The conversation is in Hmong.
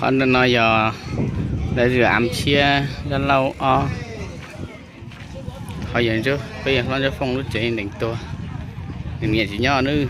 Qhov no yog lawv zws am tshiab dab laug ob. Qhov yog peb yog hlob Ntsuab Fooj lub tsev ntees tuag, nws niam tsis nyob nawb.